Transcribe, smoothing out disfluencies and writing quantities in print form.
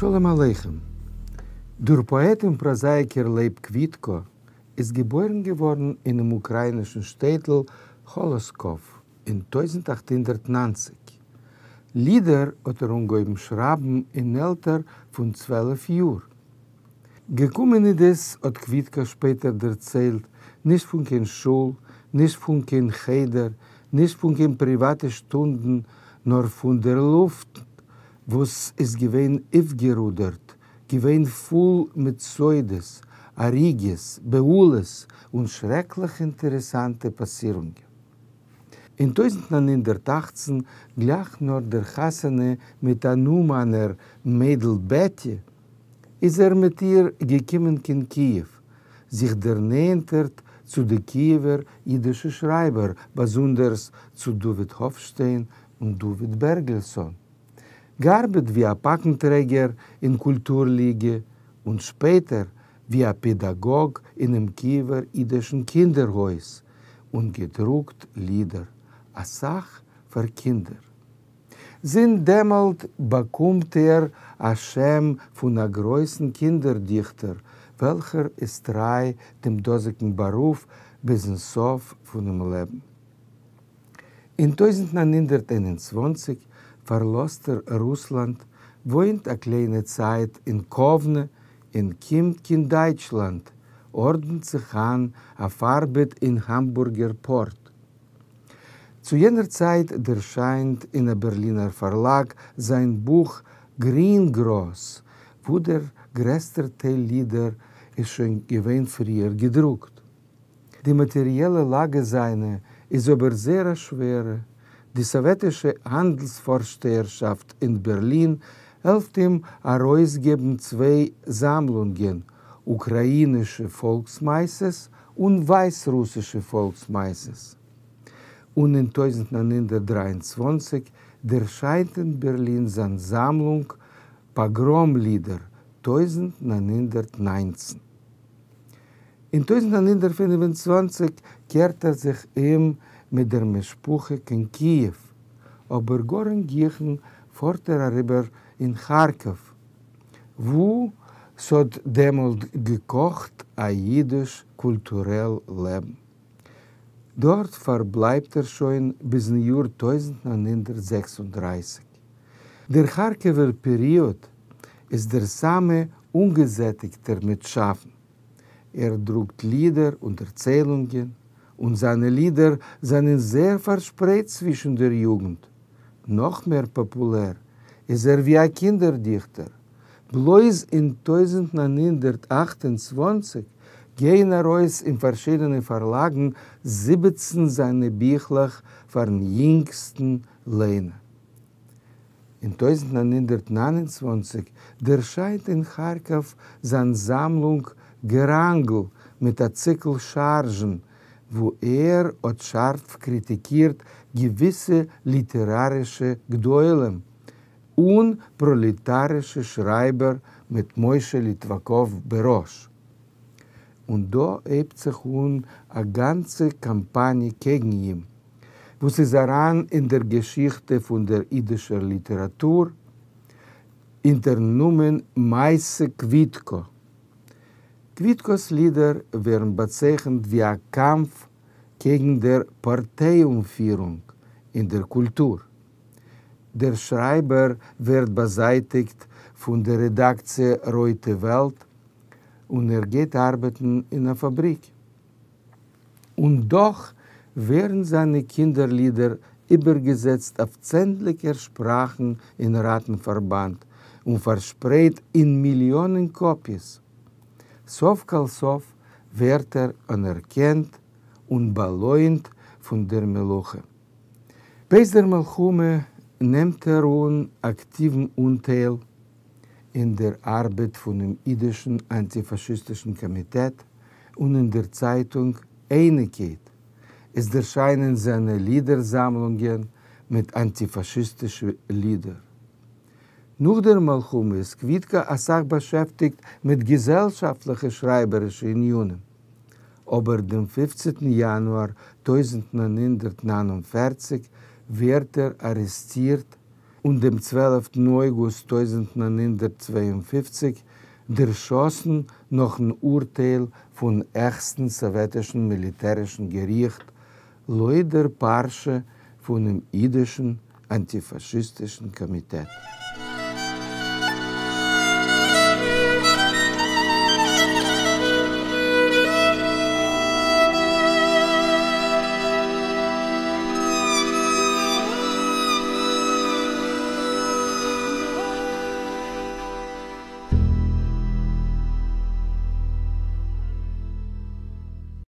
שלום עליכם. דער פאעט און פראזאייקער לייב קוויטקא איז געבוירן געווארן אינעם אוקראינישן שטעטל האלאסקאוו אין 1890. לידער האט ער אנגעהויבן שרייבן אין עלטער פון 12 יאר. געקומען איז דאס, האט קוויטקא שפעטער דערציילט, נישט פון קיין שול, נישט פון קיין חדר, נישט פון קיין פריוואטע שטונדן, נאר פון דער לופט, וואס איז געווען אויפגערודערט, געווען פול מיט סודות, הריגות, בהלות און שרעקליך אינטערעסאנטע פאסירונגען. אין 1918, גלייך נאך דער חתונה מיט אן אומאנער מיידל בעטי, איז ער מיט איר געקומען קיין קיעוו, זיך דערנענטערט צו די קיעווער אידישע שרייבער, באזונדערס צו דוד האפשטיין און דוד בערגעלסאן. געארבעט ווי א פאקנטרעגער אין קולטור-ליגע און שפעטער ווי א פעדאגאג אינעם קיעווער אידישן קינדער-הויז און געדרוקט לידער, א סך פאר קינדער. זינט דעמאלט באקומט ער א שם פון א גרויסן קינדער-דיכטער, וועלכער איז טריי דעם דאזיגן בארוף ביזן סוף פונעם לעבן. אין 1921 פארלאזט ער רוסלאנד, וואוינט א קליינע צייט אין קאוונע און קומט קיין דייטשלאנד, ארדנט זיך איין אויף ארבעט אין האמבורגער פארט. צו יענער צייט דערשיינט אין א בערלינער פארלאג זיין בוך גרינגראס, וואו דער גרעסטער טייל לידער איז שוין געווען פריער געדרוקט. די מאטעריעלע לאגע זיינע איז אבער זייער א שווערע. די סאוועטישע האנדלס-פארשטייערשאפט אין בערלין העלפט אים ארויסגעבן צוויי זאמלונגען, אוקראינישע פאלקס-מעשיות און ווייסרוסישע פאלקס-מעשיות. און אין 1923 דערשיינט אין בערלין זיין זאמלונג פאגראם-לידער 1919. אין 1925 קערט ער זיך אום מיט דער משפחה קיין קיעוו, אבער גאר אין גיכן פארט ער אריבער אין כארקאוו, וואו ס'האט דעמאלט געקאכט א אידיש קולטורעל לעבן. דארט פארבלייבט ער שוין ביזן יאר 1936. דער כארקעווער פעריאד איז דער סאמע אנגעזעטיגטער מיט שאפן. ער דרוקט לידער און דערציילונגען, און זיינע לידער זענען זייער פארשפרייט צווישן דער יוגנט. נאך מער פאפולער איז ער ווי א קינדער-דיכטער. בלויז אין 1928 גייען ארויס אין פארשידענע פארלאגן 17 זיינע ביכלעך פארן יונגסטן ליינער. אין 1929 דערשיינט אין כארקאוו זיין זאמלונג געראנגל מיט א ציקל שארזשן, וואו ער האט שארף קריטיקירט געוויסע ליטערארישע גדולים און פראלעטארישע שרייבער מיט משה ליטוואקאוו בראש. און דא הייבט זיך אן א גאנצע קאמפאניע קעגן אים, וואס איז אריין אין דער געשיכטע פון דער אידישער ליטעראטור אונטערן נאמען מעשה קוויטקא. קוויטקא'ס לידער ווערן באצייכנט ווי א קאמף קעגן דער פארטיי-אנפירונג אין דער קולטור. דער שרייבער ווערט באזייטיגט פון דער רעדאקציע רויטע וועלט און ער גייט ארבעטן אין א פאבריק. און דאך ווערן זיינע קינדער-לידער איבערגעזעצט אויף צענדליגער שפראכן אין ראטן-פארבאנד און פארשפרייט אין מיליאנען קאפיעס. סוף כל סוף ווערט ער אנערקענט און באלוינט פון דער מלוכה. בעת דער מלחמה נעמט ער אן אקטיוון אנטייל אין דער ארבעט פונעם אידישן אנטיפאשיסטישן קאמיטעט און אין דער צייטונג אייניקייט. עס דערשיינען זיינע לידער-זאמלונגען מיט אנטיפאשיסטישע לידער. נאך דער מלחמה איז קוויטקא א סך באשעפטיגט מיט געזעלשאפטליכע שרייבערישע ענינים. אבער דעם 15 יאנואר 1949 ווערט ער ארעסטירט. און דעם צוועלפטן אויגוסט 1952 דערשאסן נאכן אורטייל פון העכסטן סאוועטישן מיליטערישן געריכט לויט דער פרשה פונעם אידישן אנטיפאשיסטישן קאמיטעט.